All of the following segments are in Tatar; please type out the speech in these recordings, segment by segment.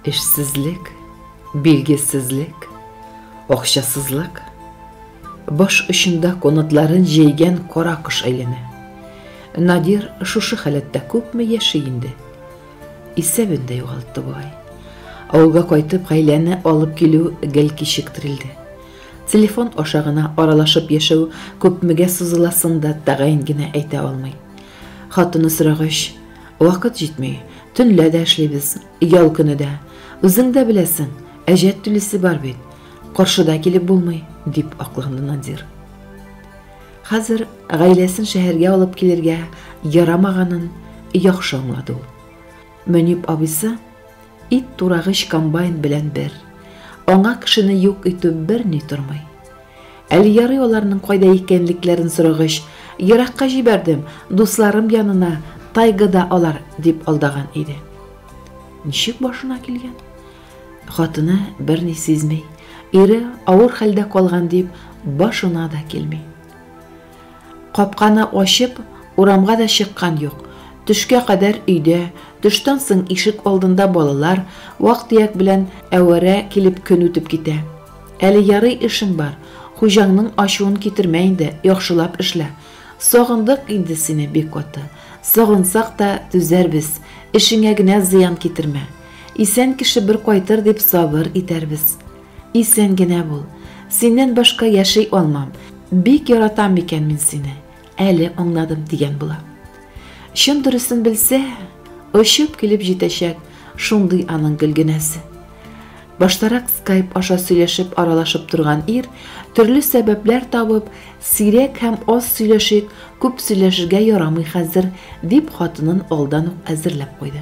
Эшсезлек, билгесезлек, акчасызлык. Баш очында канатларын җәйгән кара кош әйләнә. Надир шушы халәттә күпме яши инде? Исәбен дә югалтты бугай. Авылга кайтып гаиләне алып килү гел кичектерелде. Телефон аша гына аралашып яшәү күпмегә сузыласын да тәгаен генә әйтә алмый. Хатыны сорагач, Вакыт җитми, төнлә дә эшлибез, ял көне дә. Үзең дә беләсең, әҗәт түлисе бар бит. Каршыда килеп булмый, дип акланды Надир. Хәзер гаиләсен шәһәргә алып килергә ярамаганын яхшы аңлады ул. Мөнип абыйсы ит турагыч комбайн белән бер. Аңа кешене юк итү берни тормый. Әле ярый аларның кайда икәнлекләрен сорагач, еракка җибәрдем, дусларым янына, тайгада алар, дип алдаган иде. Ничек башына килгән? Хатыны берни сизми, ире авыр хәлдә калган дип башына да килми. Капканы ачып, урамга да чыккан юк. Төшкә кадәр өйдә, төштән соң ишек алдында балалар, вак-төяк белән әвәрә килеп көн үтеп китә. Әле ярый эшең бар, хуҗаңның ачуын китермә инде, яхшылап эшлә. Сагындык инде сине бик каты. Сагынсак та түзәрбез, эшеңә генә зыян китермә. Исән кеше бер кайтыр дип сабыр итәрбез. Исән генә бул. Синнән башка яши алмам. Бик яратам микән мин сине. Әле аңладым дигән була. Чын дөресен белсә, очып килеп җитәчәк шундый аның Гөлгенәсе. Баштарак скайп аша сөйләшеп аралашып торган ир, төрле сәбәпләр табып, сирәк һәм аз сөйләшик, күп сөйләшергә ярамый хәзер, дип хатынын алдан ук әзерләп куйды.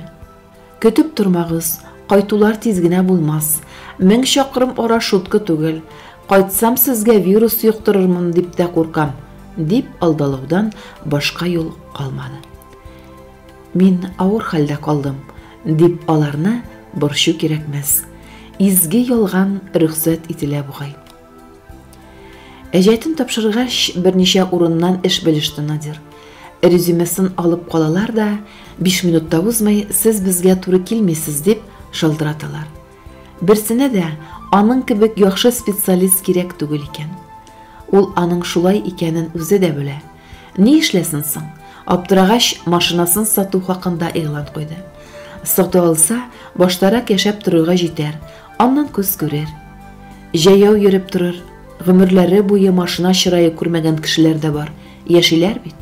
Көтеп тормагыз, кайтулар тиз генә булмас. Мең чакрым ара шутка түгел. Кайтсам сезгә вирус йоктырырмын дип тә куркам, дип алдалаудан башка юл калмады. Мин авыр хәлдә калдым, дип аларны борчу кирәкмәс. Изге ялган рөхсәт ителә бугай. Әҗәтен тапшыргач, берничә урыннан эш белеште Надир. Резюмесын алып калалар да, 5 минут та узмый, сез безгә туры килмисез дип шалтыраталар. Берсенә дә аның кебек яхшы специалист кирәк түгел икән. Ул аның шулай икәнен үзе дә белә. Ни эшләсен соң? Аптырагач, машинасын сату хакында игълан куйды. Сата алса, баштарак яшәп торырга җитәр, аннан күз күрер. Җәяү йөреп торыр, гомерләре буе машина чырае күрмәгән кешеләр дә бар, яшиләр бит.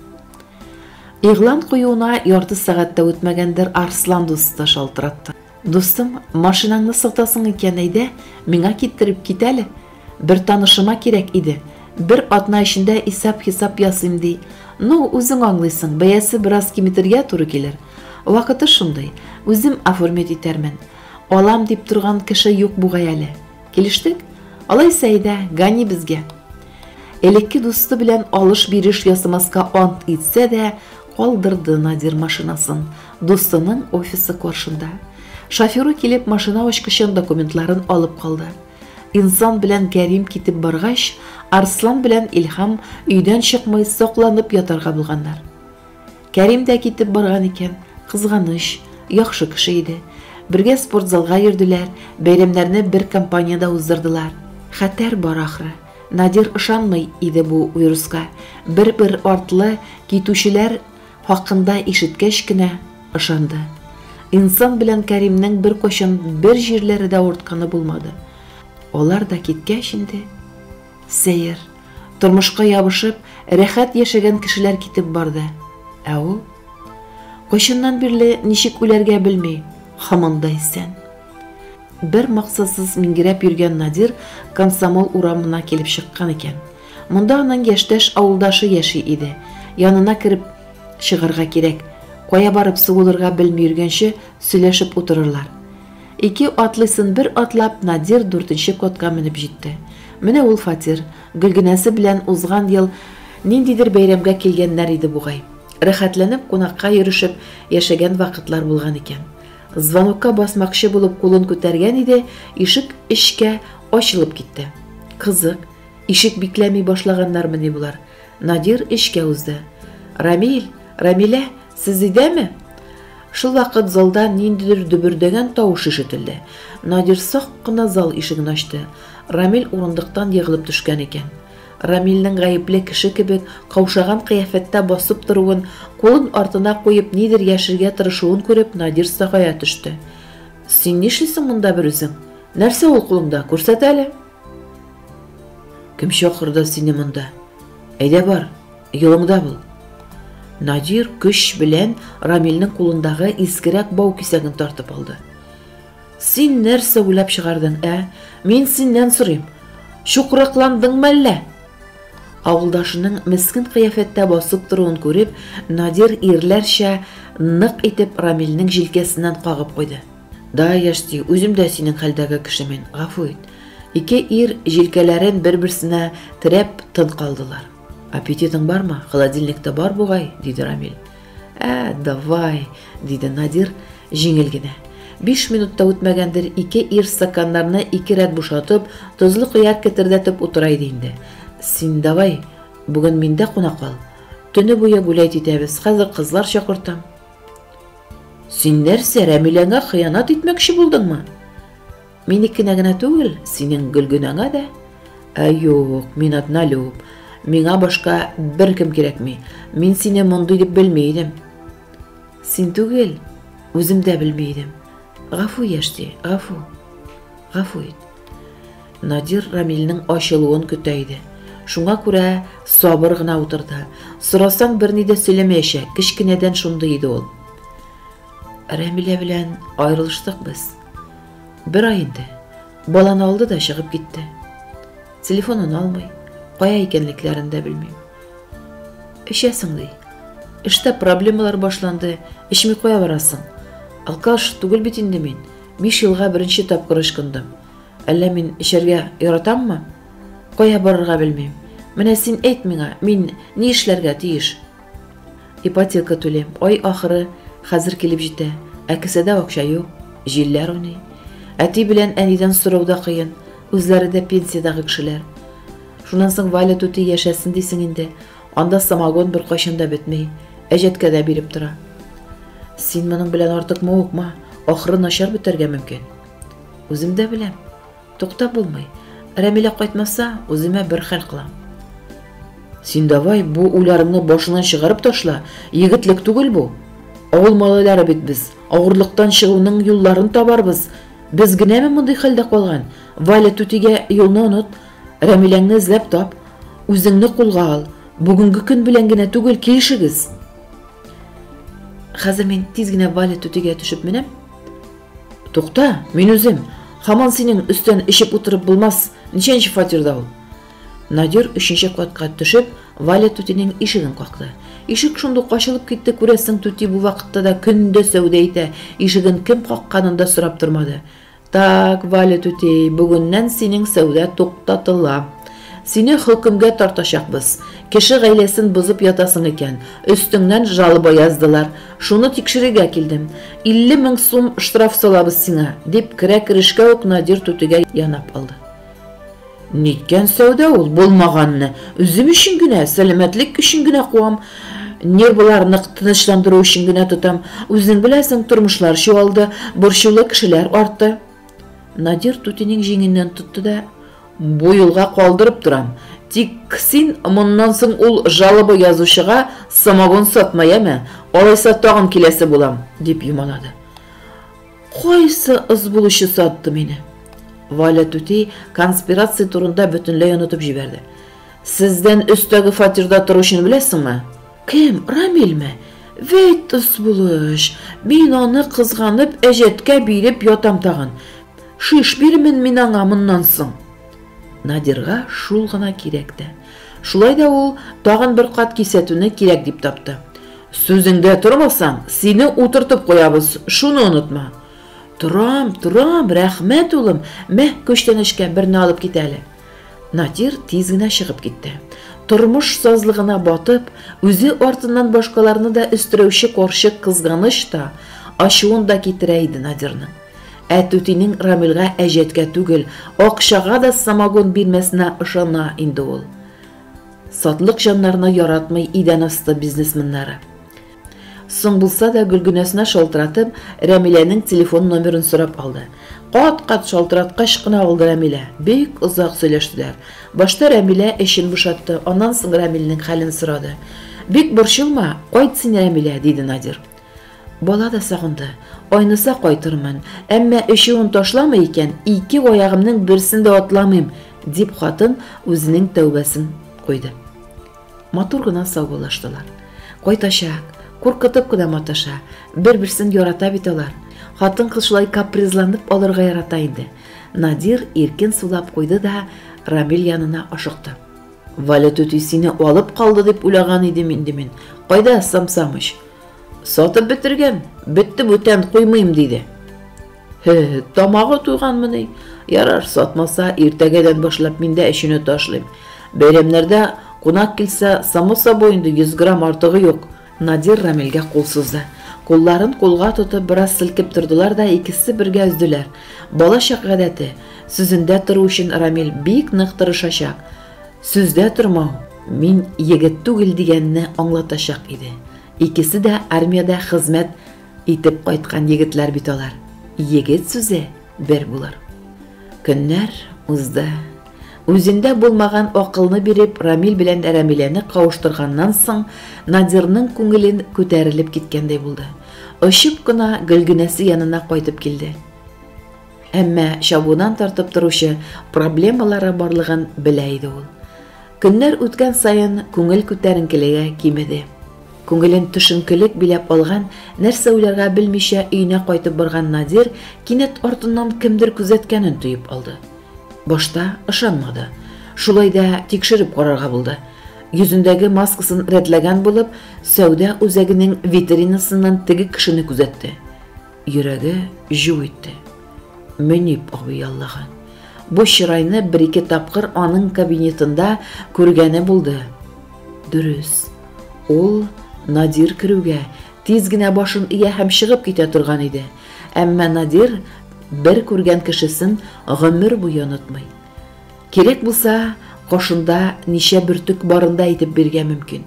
Игълан куюына ярты сәгать тә үтмәгәндер, Арслан дусты шалтыратты. Дустым, машинаңны сатасың икән, әйдә, миңа китереп кит әле. Бер танышыма кирәк иде. Бер атна эчендә исәп-хисап ясыйм ди. Ну, үзең аңлыйсың, бәясе бераз киметергә туры килер. Вакыты шундый, үзем оформить итәрмен. Алам дип торган кеше юк бугай әле. Килештек? Алайса әйдә, гани безгә. Элекке дусты белән алыш-биреш ясамаска ант итсә дә, калдырды Надир машинасын дустының офисы каршында. Шоферы килеп машина ачкычын, документларын алып калды. Инсан белән Кәрим китеп баргач, Арслан белән Илһам өйдән чыкмый сакланып ятарга булганнар. Кәрим дә китеп барган икән, кызганыч, яхшы кеше иде. Бергә спортзалга йөрделәр, бәйрәмнәрне бер компаниядә уздырдылар. Хәтәр бар ахры. Надир ышанмый иде бу вируска. Бер-бер артлы китүчеләр хакында ишеткәч кенә ышанды. Инсан белән Кәримнең беркайчан бер җирләре дә авыртканы булмады. Алар да киткәч инде. Сәер. Тормышка ябышып, рәхәт яшәгән кешеләр китеп барды. Ә ул? Кайчаннан бирле ничек үләргә белми, һаман да исән. Бер максатсыз миңгерәп йөргән Надир Комсомол урамына килеп чыккан икән. Монда аның яшьтәш авылдашы яши иде. Янына кереп чыгарга кирәк. Кая барып сугылырга белми йөргәнче, сөйләшеп утырырлар. Ике атлыйсын бер атлап, Надир дүртенче катка менеп җитте. Менә ул фатир. Гөлгенәсе белән узган ел ниндидер бәйрәмгә килгәннәр иде бугай. Рәхәтләнеп кунакка йөрешеп яшәгән вакытлар булган икән. Звонокка басмакчы булып кулын күтәргән иде, ишек эчкә ачылып китте. Кызык, ишек бикләми башлаганнармыни болар? Надир эчкә узды. Рамил, Рамилә, сез өйдәме? Шулвакыт залда ниндидер дөбердәгән тавыш ишетелде. Надир сак кына зал ишеген ачты. Рамил урындыктан егылып төшкән икән. Рамилнең гаепле кеше кебек каушаган кыяфәттә басып торуын, кулын артына куеп нидер яшерергә тырышуын күреп, Надир сагая төште. Син нишлисең монда берүзең? Нәрсә ул кулыңда? Күрсәт әле. Кем чакырды сине монда? Әйдә бар, юлыңда бул. Надир көч белән Рамилнең кулындагы искерәк бау кисәген тартып алды. Син нәрсә уйлап чыгардың, ә? Мин синнән сорыйм. Чукракландыңмы әллә? Авылдашының мескен кыяфәттә басып торуын күреп, Надир ирләрчә нык итеп Рамилнең җилкәсеннән кагып куйды. Да, яшьти, үзем дә синең хәлдәге кеше мин, гафу ит. Ике ир җилкәләрен бер-берсенә терәп тын калдылар. Аппетитың бармы? Холодильникта бар бугай, диде Рамил. Ә, давай, диде Надир җиңел генә. Биш минут та үтмәгәндер, ике ир стаканнарны ике рәт бушатып, тозлы кыяр кетердәтеп утыра иде инде. Син давай, бүген миндә куна кал. Төне буе гулять итәбез, хәзер кызлар чакыртам. Син нәрсә, Рәмиләңә хыянат итмәкче булдыңмы? Минекенә генә түгел, синең Гөлгенәңә дә. Ә юк, мин однолюб. Миңа башка беркем кирәкми. Мин сине мондый дип белми идем. Син түгел, үзем дә белми идем. Гафу, яшьти, гафу. Гафу ит. Надир Рамилнең ачылуын көтә иде. Шуңа күрә сабыр гына утырды. Сорасаң, берни дә сөйләмәячәк, кечкенәдән шундый иде ул. Рәмилә белән аерылыштык без. Бер ай инде. Баланы алды да чыгып китте. Телефонын алмый, кая икәнлекләрен дә белмим. Эчәсең ди. Эштә проблемалар башланды, эчми кая барасың? Алкаш түгел бит инде мин. Биш елга беренче тапкыр ычкындым. Әллә мин эчәргә яратаммы? Кая барырга белмим. Менә син әйт миңа, мин ни эшләргә тиеш? Ипотека түлим, ай ахыры хәзер килеп җитә, ә кесәдә акча юк, җилләр уйный. Әти белән әнидән сорау да кыен, үзләре дә пенсиядәге кешеләр. Шуннан соң Валя түти яшәсен дисең инде, анда самогон беркайчан да бетми, әҗәткә дә биреп тора. Син моның белән артык мавыкма, ахыры начар бетәргә мөмкин. Үзем дә беләм. Туктап булмый. Рәмилә кайтмаса, үземә бер хәл кылам. Син давай бу уйларыңны башыңнан чыгарып ташла, егетлек түгел бу. Авыл малайлары бит без, авырлыктан чыгуның юлларын табарбыз. Без генәме мондый хәлдә калган? Валя түтигә юлны оныт, Рәмиләңне эзләп тап, үзеңне кулга ал. Бүгенге көн белән генә түгел, килешегез. Хәзер мин тиз генә Валя түтигә төшеп менәм. Тукта, мин үзем. Хаман синең өстән эчеп утырып булмас. Ничәнче фатирда ул? Надир өченче катка төшеп, Валя түтинең ишеген какты. Ишек шундук ачылып китте, күрәсең, түти бу вакытта да көн дә сәүдә итә, ишеген кем какканын да сорап тормады. Так, Валя түтей, бүгеннән синең сәүдә туктатыла. Сине хөкемгә тартачакбыз. Кеше гаиләсен бозып ятасың икән. Өстеңнән жалоба яздылар. Шуны тикшерергә килдем. 50 мең сум штраф салабыз сиңа, дип керә-керешкә үк Надир түтигә янап алды. Ниткән сәүдә ул, булмаганны. Үзем өчен генә, сәламәтлек өчен генә куам. Нервыларны тынычландыру өчен генә тотам. Үзең беләсең, тормышлар чуалды, борчулы кешеләр артты. Надир түтинең җиңеннән тотты да, Бу юлга калдырып торам. Тик син моннан соң ул жалоба язучыга самогон сатма, яме? Алайса тагын киләсе булам, дип юмалады. Кайсы ыз булучы сатты мине? Валя түти конспирация турында бөтенләй онытып җибәрде. Сездән өстәге фатирда торучыны беләсеңме? Кем, Рамилме? Вәйт ыз булыш. Мин аны кызганып әҗәткә биреп ятам тагын. Шеш бирмен мин аңа моннан соң. Надирга шул гына кирәк тә. Шулай да ул тагын бер кат кисәтүне кирәк дип тапты. Сүзеңдә тормасаң, сине утыртып куябыз, шуны онытма. Торам, торам, рәхмәт, улым. Мә, күчтәнәчкә берне алып кит әле. Надир тиз генә чыгып китте. Тормыш сазлыгына батып, үзе артыннан башкаларны да өстерәүче карчык кызганыч та, ачуын да китерә иде Надирның. Ә түтинең Рамилгә әҗәткә түгел, акчага да самогон бирмәсенә ышана инде ул. Сатлык җаннарны яратмый идән асты бизнесменнары. Соң булса да Гөлгенәсенә шалтыратып, Рәмиләнең телефон номерын сорап алды. Кат-кат шалтыраткач кына алды Рәмилә. Бик озак сөйләштеләр. Башта Рәмилә эчен бушатты, аннан соң Рәмилнең хәлен сорады. Бик борчылма, кайт син, Рәмилә, диде Надир. Бала да сагынды. Айныса кайтырмын. Әмма эчүен ташламый икән, ике аягымның берсен дә атламыйм, дип хатын үзенең тәүбәсен куйды. Матур гына саубуллаштылар. Кайтачак, куркытып кына маташа. Бер-берсен ярата бит алар. Хатын-кыз шулай капризланып алырга ярата инде. Надир иркен сулап куйды да Рамил янына ашыкты. Валя түти сине алып калды дип уйлаган идем инде мин. Кайда Сам Самыч? Сатып бетергән, бетте бүтән куймыйм диде. Һе, тамагы туйганмыни? Ярар, сатмаса, иртәгәдән башлап мин дә эчүне ташлыйм. Бәйрәмнәрдә кунак килсә, само собой инде 100 грамм артыгы юк. Надир Рамилгә кул сузды. Кулларын кулга тотып бераз селкеп тордылар да икесе бергә өзделәр. Балачак гадәте, сүзендә тору өчен Рамил бик нык тырышачак. Сүздә тормау, мин егет түгел дигәнне аңлатачак иде. Икесе дә армиядә хезмәт итеп кайткан егетләр бит алар. Егет сүзе бер булыр. Көннәр узды. Үзендә булмаган акылны биреп, Рамил белән Рәмиләне кавыштырганнан соң, Надирның күңелен күтәрелеп киткәндәй булды. Очып кына Гөлгенәсе янына кайтып килде. Әмма чабудан тартып торучы проблемалары барлыгын белә иде ул. Көннәр үткән саен күңел күтәренкелеге кимеде. Күңелен төшенкелек биләп алган, нәрсә уйларга белмичә өенә кайтып барган Надир кинәт артыннан кемдер күзәткәнен тоеп алды. Башта ышанмады. Шулай да тикшереп карарга булды. Йөзендәге маскасын рәтләгән булып, сәүдә үзәгенең витринасыннан теге кешене күзәтте. Йөрәге жу итте. Мөнип абый яллаган. Бу чырайны бер-ике тапкыр аның кабинетында күргәне булды. Дөрес, ул Надир керүгә тиз генә башын ия һәм чыгып китә торган иде. Әмма Надир бер күргән кешесен гомер буе онытмый. Кирәк булса, кашында ничә бөртек барын да әйтеп бирергә мөмкин.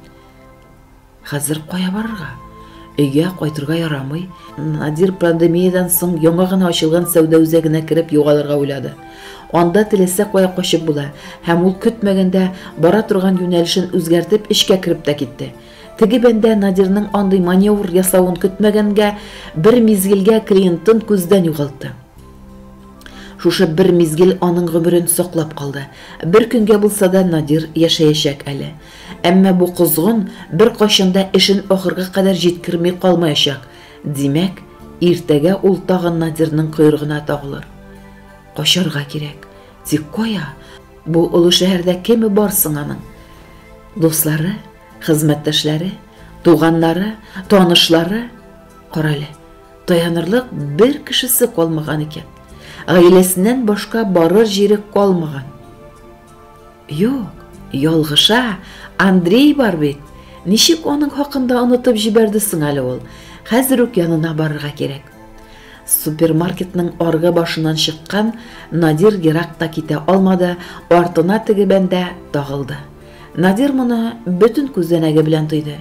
Хәзер кая барырга? Өйгә кайтырга ярамый. Надир пандемиядән соң яңа гына ачылган сәүдә үзәгенә кереп югалырга уйлады. Анда теләсә кая качып була, һәм ул көтмәгәндә бара торган юнәлешен үзгәртеп эчкә кереп тә китте. Теге бәндә Надирның андый маневр ясавын көтмәгәнгә бер мизгелгә клиентын күздән югалтты. Шушы бер мизгел аның гомерен саклап калды. Бер көнгә булса да Надир яшәячәк әле. Әмма бу козгын беркайчан да эшен ахырга кадәр җиткерми калмаячак. Димәк, иртәгә ул тагын Надирның койрыгына тагылыр. Качарга кирәк. Тик кая? Бу олы шәһәрдә кеме бар соң аның? Дуслары, хезмәттәшләре, туганнары, танышлары? Карале, Таянырлык бер кешесе калмаган икән. Гаиләсеннән башка барыр җире калмаган. Юк, ялгыша, Андрей бар бит. Ничек аның хакында онытып җибәрде соң әле ул? Хәзер үк янына барырга кирәк. Супермаркетның аргы башыннан чыккан Надир ерак та китә алмады, артына теге бәндә тагылды. Надир моны бөтен күзәнәге белән тойды.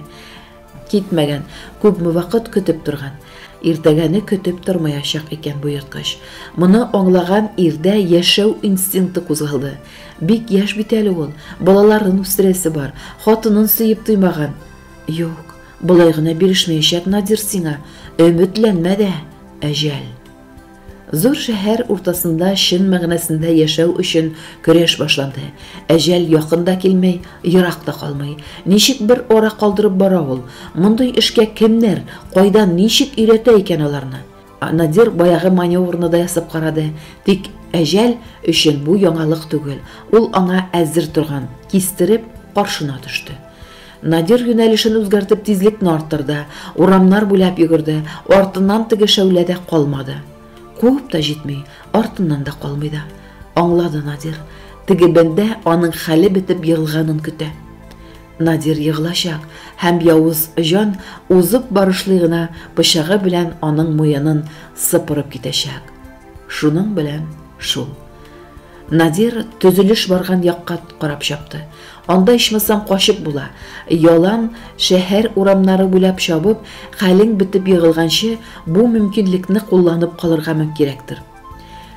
Китмәгән, күпме вакыт көтеп торган. Иртәгәне көтеп тормаячак икән бу ерткыч. Моны аңлаган ирдә яшәү инстинкты кузгалды. Бик яшь бит әле ул, балаларын үстерәсе бар, хатынын сөеп туймаган. Юк, болай гына бирешмәячәк Надир сиңа, өметләнмә дә, әҗәл. Зур шәһәр уртасында чын мәгънәсендә яшәү өчен көрәш башланды. Әҗәл якын да килми, ерак та калмый. Ничек бер ара калдырып бара ул? Мондый эшкә кемнәр, кайдан, ничек өйрәтә икән аларны? Надир баягы маневрны да ясап карады. Тик әҗәл өчен бу яңалык түгел. Ул аңа әзер торган, кистереп, каршына төште. Надир юнәлешен үзгәртеп тизлекне арттырды, урамнар буйлап йөгерде, артыннан теге шәүлә дә калмады. Куып та җитми, артыннан да калмый да. Аңлады Надир, теге бәндә аның хәле бетеп егылганын көтә. Надир егылачак һәм явыз җан узып барышлый гына пычагы белән аның муенын сыпырып китәчәк. Шуның белән шул. Надир төзелеш барган якка карап чапты. Анда ичмасам качып була. Ялан шәһәр урамнары буйлап чабып, хәлең бетеп егылганчы, бу мөмкинлекне кулланып калырга кирәктер.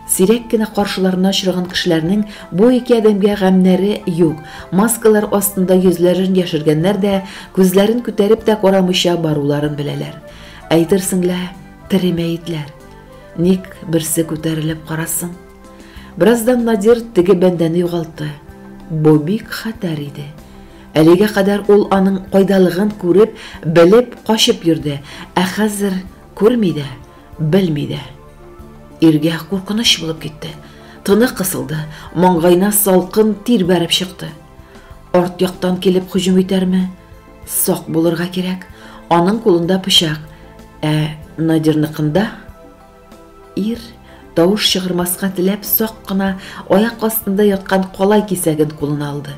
Сирәк кенә каршыларына очраган кешеләрнең бу ике адәмгә гамьнәре юк. Маскалар астында йөзләрен яшергәннәр дә, күзләрен күтәреп тә карамыйча баруларын беләләр. Әйтерсең лә, тере мәетләр. Ник берсе күтәрелеп карасын? Бераздан Надир теге бәндәне югалтты. Бу бик хәтәр иде. Әлегә кадәр ул аның кайдалыгын күреп, белеп качып йөрде, ә хәзер күрми дә, белми дә. Иргә куркыныч булып китте. Тыны кысылды, маңгаена салкын тир бәреп чыкты. Арт яктан килеп һөҗүм итәрме? Сак булырга кирәк. Аның кулында пычак, ә Надирныкында Ир, тавыш чыгармаска теләп, сак кына аяк астында яткан калай кисәген кулына алды.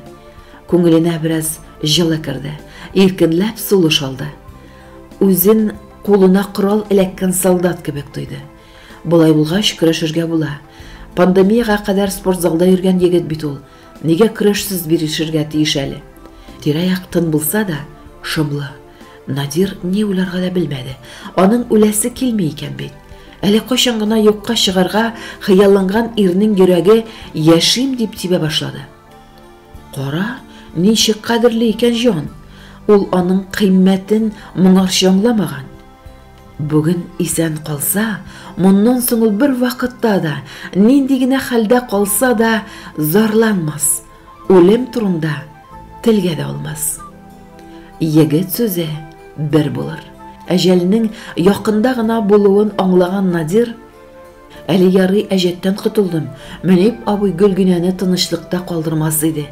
Күңеленә бераз җылы керде, иркенләп сулыш алды. Үзен кулына корал эләккән солдат кебек тойды. Болай булгач, көрәшергә була. Пандемиягә кадәр спортзалда йөргән егет бит ул. Нигә көрәшсез бирешергә тиеш әле? Тирә-як тын булса да, шомлы. Надир ни уйларга да белмәде. Аның үләсе килми икән бит. Әле кайчан гына юкка чыгарга хыялланган ирнең йөрәге яшим дип тибә башлады. Кара, ничек кадерле икән җан. Ул аның кыйммәтен моңарчы аңламаган. Бүген исән калса, моннан соң ул бер вакытта да, нинди генә хәлдә калса да зарланмас, үлем турында телгә дә алмас. Егет сүзе бер булыр. Әҗәлнең якында гына булуын аңлаган Надир, Әле ярый әҗәттән котылдым, Мөнип абый Гөлгенәне тынычлыкта калдырмас иде.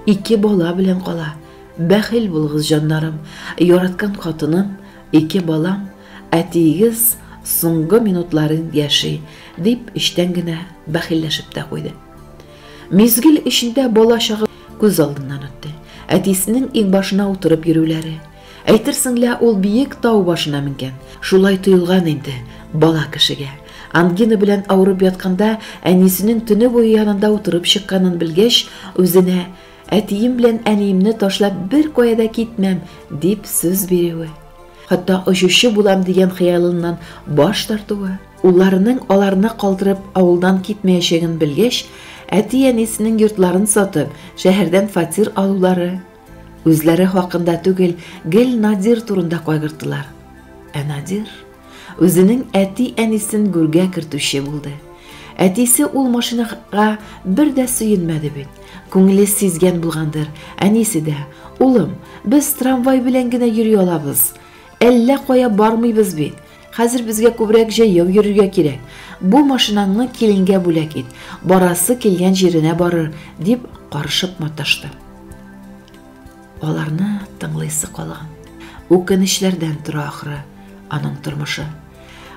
Ике бала белән кала. Бәхил булыгыз, җаннарым, яраткан хатыным, ике балам, әтиегез соңгы минутларын яши, дип эчтән генә бәхилләшеп тә куйды. Мизгел эчендә бала чагы күз алдыннан үтте. Әтисенең иңбашына утырып йөрүләре. Әйтерсең лә ул биек тау башына менгән. Шулай тоелган инде бала кешегә. Ангина белән авырып ятканда әнисенең төне буе янында утырып чыкканын белгәч, үзенә әтием белән әниемне ташлап бер кая да китмәм, дип сүз бирүе. Хәтта очучы булам дигән хыялыннан баш тартуы, улларының аларны калдырып авылдан китмәячәген белгәч, әти-әнисенең йортларын сатып, шәһәрдән фатир алулары, үзләре хакында түгел, гел Надир турында кайгырттылар. Ә Надир үзенең әти-әнисен гүргә кертүче булды. Әтисе ул машинага бер дә сөенмәде бит. Күңеле сизгән булгандыр. Әнисе дә, улым, без трамвай белән генә йөри алабыз. Әллә кая бармыйбыз бит. Хәзер безгә күбрәк җәяү йөрергә кирәк. Бу машинаңны киленгә бүләк ит. Барасы килгән җиренә барыр, дип карышып маташты. Аларны тыңлыйсы калган. Үкенечләрдән тора ахры аның тормышы.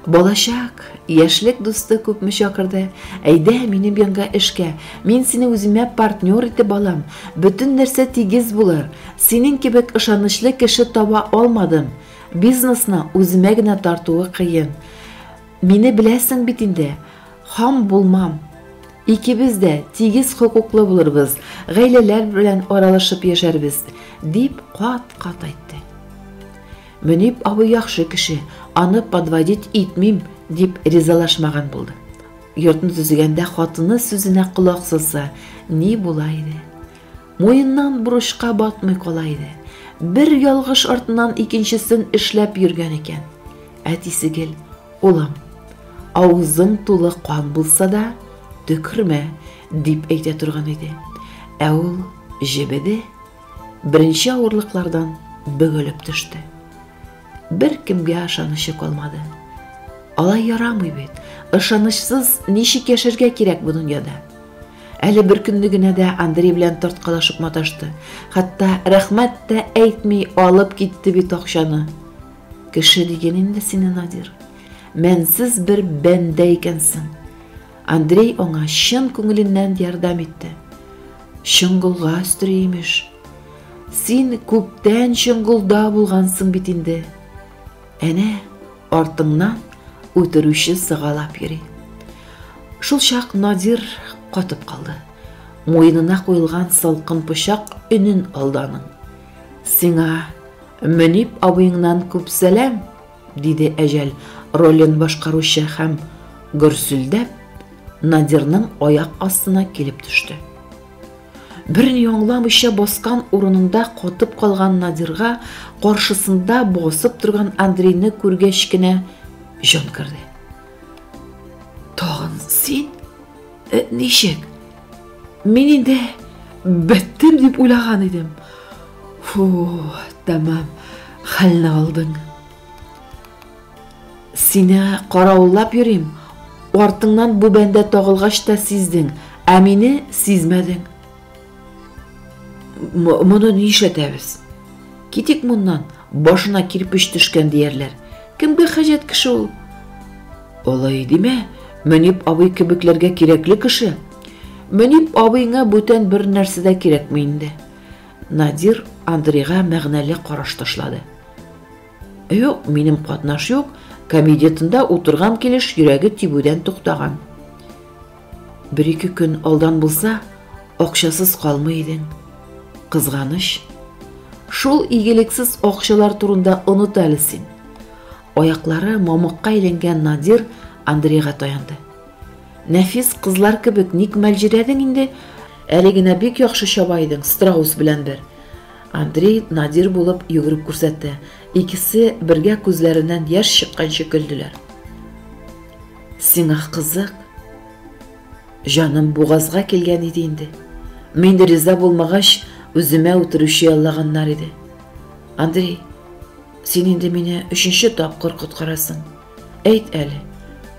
Балачак, яшьлек дусты күпме чакырды. Әйдә, минем янга эшкә. Мин сине үземә партнер итеп алам. Бөтен нәрсә тигез булыр. Синең кебек ышанычлы кеше таба алмадым. Бизнесны үземә генә тартуы кыен. Мине беләсең бит инде. Хам булмам. Икебез дә тигез хокуклы булырбыз, гаиләләр белән аралашып яшәрбез, дип кат-кат әйтте. Мөнип абый яхшы кеше, аны подводить итмим, дип ризалашмаган булды. Йортны төзегәндә хатыны сүзенә колак салса, ни була иде? Муеннан бурычка батмый кала иде. Бер ялгыш артыннан икенчесен эшләп йөргән икән. Әтисе гел, улым, авызың тулы кан булса да, төкермә, дип әйтә торган иде. Ә ул җебеде. Беренче авырлыклардан бөгелеп төште. Бер кемгә ышанычы калмады. Алай ярамый бит. Ышанычсыз ничек яшәргә кирәк бу дөньяда? Әле бер көнне генә дә Андрей белән тарткалашып маташты. Хәтта рәхмәт тә әйтми алып китте бит акчаны. Кеше диген инде сине, Надир. Мәнсез бер бәндә икәнсең. Андрей аңа чын күңеленнән ярдәм итте. Чоңгылга өстери имеш. Син күптән чоңгылда булгансың бит инде. Әнә артыңнан үтерүче сыгалап йөри. Шул чак Надир катып калды. Муенына куелган салкын пычак өнен алды аның. Сиңа Мөнип абыеңнан күп сәлам, диде Әҗәл ролен башкаручы һәм гөрселдәп Надирның аяк астына килеп төште. Берни аңламыйча баскан урынында катып калган Надирга каршысында басып торган Андрейны күргәч кенә җан керде. Тагын син? Э, ничек? Мин инде беттем дип уйлаган идем. Фу, тәмам, хәлне алдың. Сине каравыллап йөрим. Артыңнан бу бәндә тагылгач та сиздең, ә мине сизмәдең. Моны нишләтәбез? Китик моннан, башына кирпеч төшкән диярләр. Кемгә хаҗәт кеше ул? Алай димә, Мөнип абый кебекләргә кирәкле кеше. Мөнип абыйңа бүтән бер нәрсә дә кирәкми инде. Надир Андрейга мәгънәле караш ташлады. Юк, минем катнаш юк, комитетында утырган килеш йөрәге тибүдән туктаган. Бер-ике көн алдан булса, акчасыз калмый идең. Кызганыч. Шул игелексез акчалар турында оныт әле син. Аяклары мамыкка әйләнгән Надир Андрейга таянды. Нәфис кызлар кебек ник мәлҗерәдең инде? Әле генә бик яхшы чаба идең, страус белән бер. Андрей Надир булып йөгереп күрсәтте. Икесе бергә күзләреннән яшь чыкканчы көлделәр. Сиңа кызык. Җаным бугазга килгән иде инде. Мин риза булмагач, үземә үтерүче яллаганнар иде. Андрей, син инде мине өченче тапкыр коткарасың. Әйт әле,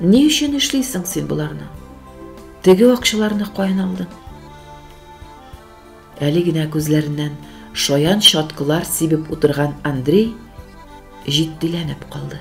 ни өчен эшлисең син боларны? Теге акчаларны каян алдың? Әле генә күзләреннән шаян чаткылар сибеп утырган Андрей җитдиләнеп калды.